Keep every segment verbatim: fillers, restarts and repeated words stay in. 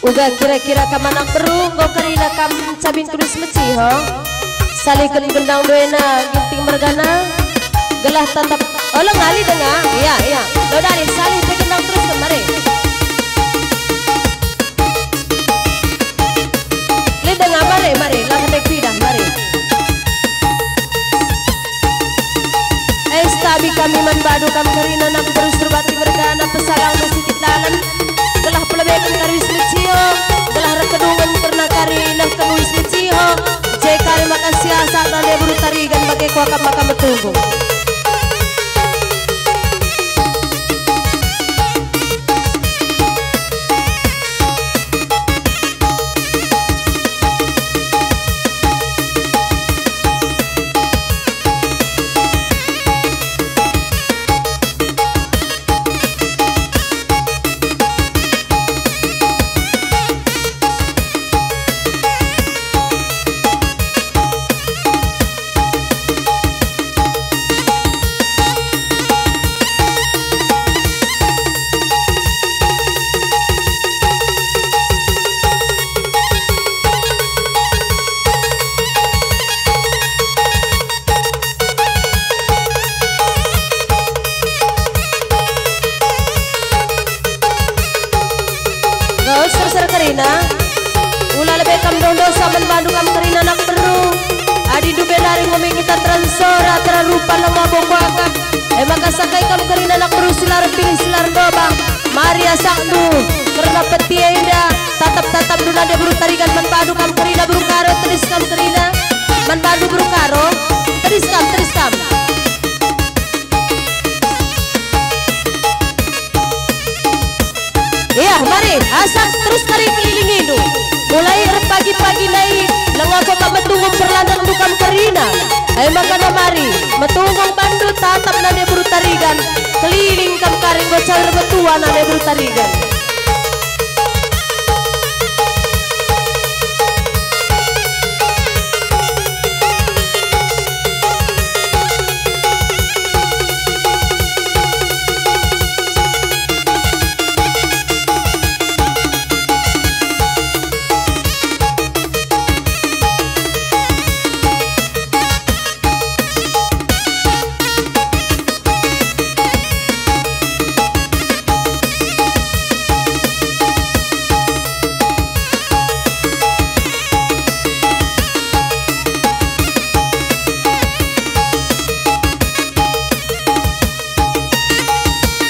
Uga kira-kira kam anak beru, enggo kerina kam cabin kudus meciho. Salihken gendang duena, Ginting mergana, gelah tatap. Oh, lenga, lit denga. Iya, iya. Lo dali, salih pe gendang terus, mari. Lit denga, mari, mari. Lah, kedek pidah, mari. Estabi kami man badu kam kerina anak beru Surbati mergana, pesalang me sikit dalan, gelah pelebeken kari wis meciho, gelah erkedungen kerna kari nehken wis meciho, je kari maka siasat nande beru Tarigan bage kuakap maka metunggung. Enggo serser kerina. Ula lebe kam doh ndosa man bandu kam kerina anak beru. Adi ndube nari nggo me kita teransora, terarupa, langa bo kuakap. E maka sakai kam kerina anak beru si la erpilih, si la erdobang. Mari asakndu kerna peti enda, tatap-tatapndu nande beru Tarigan man bandu kam kerina beru Karo, tedis kam kerina man bandu beru Karo, tedis kam, tedis kam. Iya, mari, asak terus kari kelilingindu. Mulai erpagi-pagi nai, langa kuakap metunggung perlandekndu kam kerina. Ai maka mari, metunggung bandu tatap nande beru Tarigan, keliling kam kari enggo cair metua nande beru Tarigan.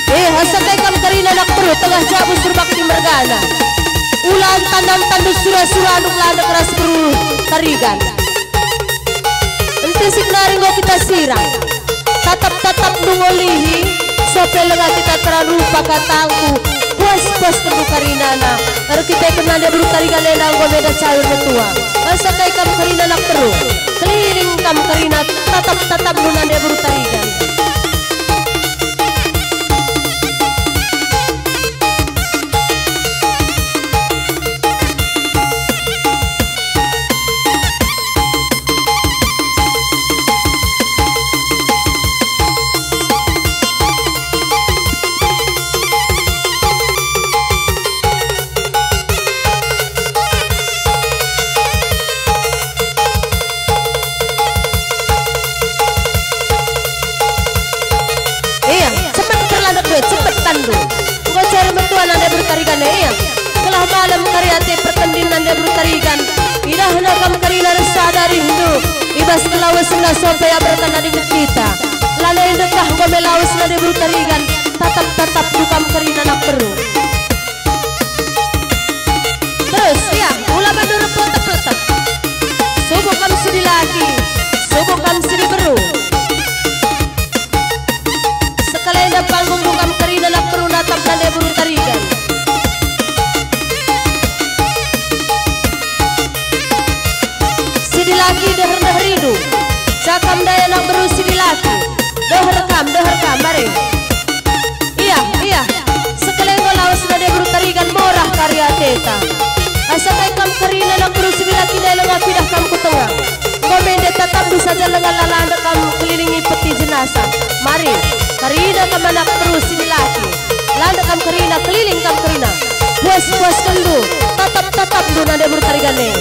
Eh, asa kai kam kerina anak beru tengah jabu Surbakti mergana. Ula ntandam tandu sura-sura anu ngelandek ras beru Tarigan. Entisik nari enggo kita sirang. Tatap-tatap ndungolihi, sope lenga kita terarupa katangku. Puas-puas tendu karinana. Erkiteken nande beru Tarigan enda enggo meda cair metua. Asa kai kam kerina anak beru. Keliling kam kerina, tatap-tatapndu nande beru Tarigan. Ia, cepet perlandek dua, cepet tandu. Enggo cair metua nande beru Tarigan, ia. Gelah malem kari ate pertendin nande beru Tarigan. Idahna kam kerina resa darihndu. I bas kelawasenna sope aberkan ading kita. Lanai ndekah enggo me lawes nande beru Tarigan. Tatap-tatapndu kam kerina anak beru. Terus, ia, ula bandu erpeltep-peltep. Subuk kam si dilaki, subuk kam si diberu. Sekalenda panggungndu kam kerina anak beru natap nande beru Tarigan. Si dilaki deher-deherindu. Cakam ndai anak beru si dilaki. Deher kam, deher kam, mari. Ia, ia, sekalenda lawes nande beru Tarigan morah kari ateta. Asa kai kam kerina anak beru si dilaki ndai lenga pidah kam ku tengah. Enggo me nde tatapndu saja lenga la landek kam kelilingi peti jenazah. Mari, kerina kam anak beru si dilaki. Landek kam kerina, keliling kam kerina. Puas-puaskenndu, tatap-tatapndu nande beru Tarigan e.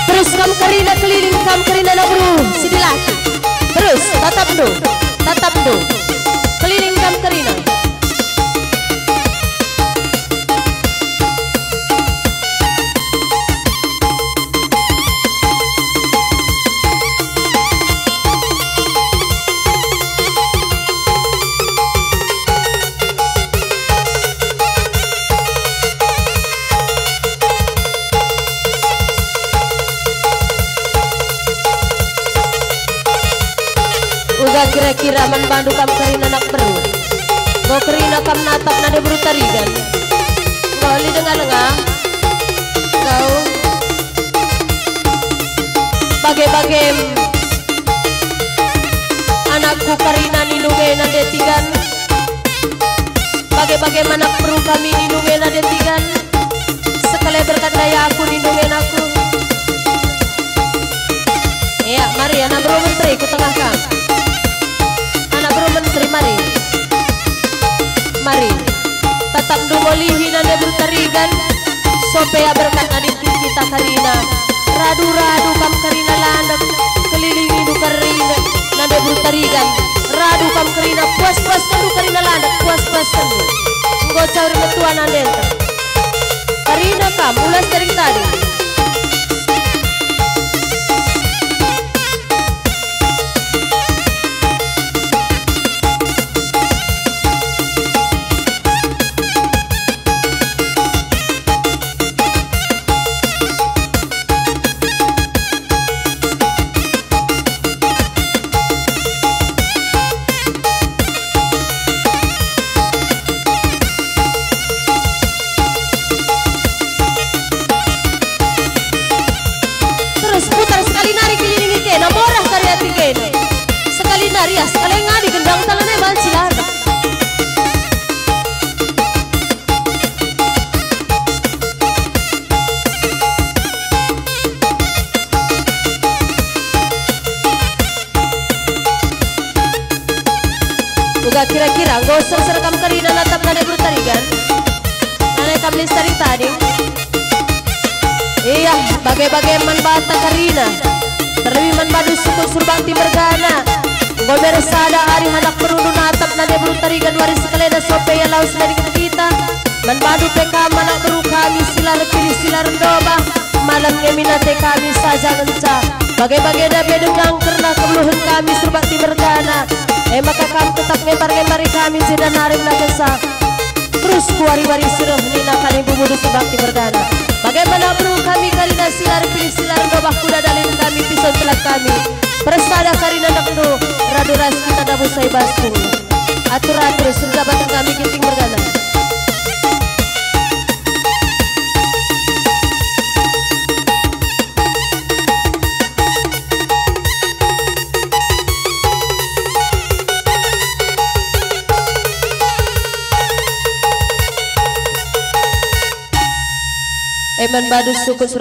Terus kam kerina keliling, kam kerina anak beru si dilaki. Terus, tatapndu, tatapndu. Keliling kam kerina. Uga kira-kira man bandu kam kerina anak beru. Enggo kerina kam natap nande beru Tarigan. Enggo lit denga-denga. Enggo. Bage-bagem anakku kerina nindu nge nande Tigan. Bage-bagem anak beru kami nindu nge nande Tigan. Sekali berkat ndai aku nindu nge anakku. Ia, mari anak beru menteri ku tengah kam. Anak beru menteri, mari. Mari. Tatapndu molihi nande beru Tarigan. Sope ia berkat nande kita kerina. Radu-radu kam kerina landek, kelilingindu kerina nande beru Tarigan. Radu kam kerina, puas-puaskenndu kerina landek, puas-puaskenndu. Enggo caur metua nandenta. Kerina kam, ulas tering tadi. Terus putar sekali nari kelilingi kena, morah kari ati kena. Sekali nari, ah, sekali ngadi gendang tangan e banci lana. Uga kira-kira enggo ser-ser kam kerina natap nande beru Tarigan. Nande kam lit tering tadi. Ia, bage-bage man banta kerina. Terlebih man bandu sukut Surbakti mergana. Enggo mere sada ari anak berundu natap nande beru Tarigan wari sekalenda sope ia lawes nandingken kita. Man bandu pe kam anak beru kami si la erpilih si la erndobah, malam nge min ate kami saja ngenca. Bage-bagenda pe denga kerna kebeluhen kami Surbakti mergana. E maka kam tetap ngembar-ngembari kami jenda nari ngenca. Terus ku wari-wari si reh nina kami bubudu Surbakti mergana. Bage man anak beru kami kerina si la erpilih si la erndobah kuda dalin kami pison telat kami. Persada kerina ndekndu, radu ras kita ndabuh sai bas punggung. Atur-atur, senjabaten kami Ginting mergana. E man bandu sukut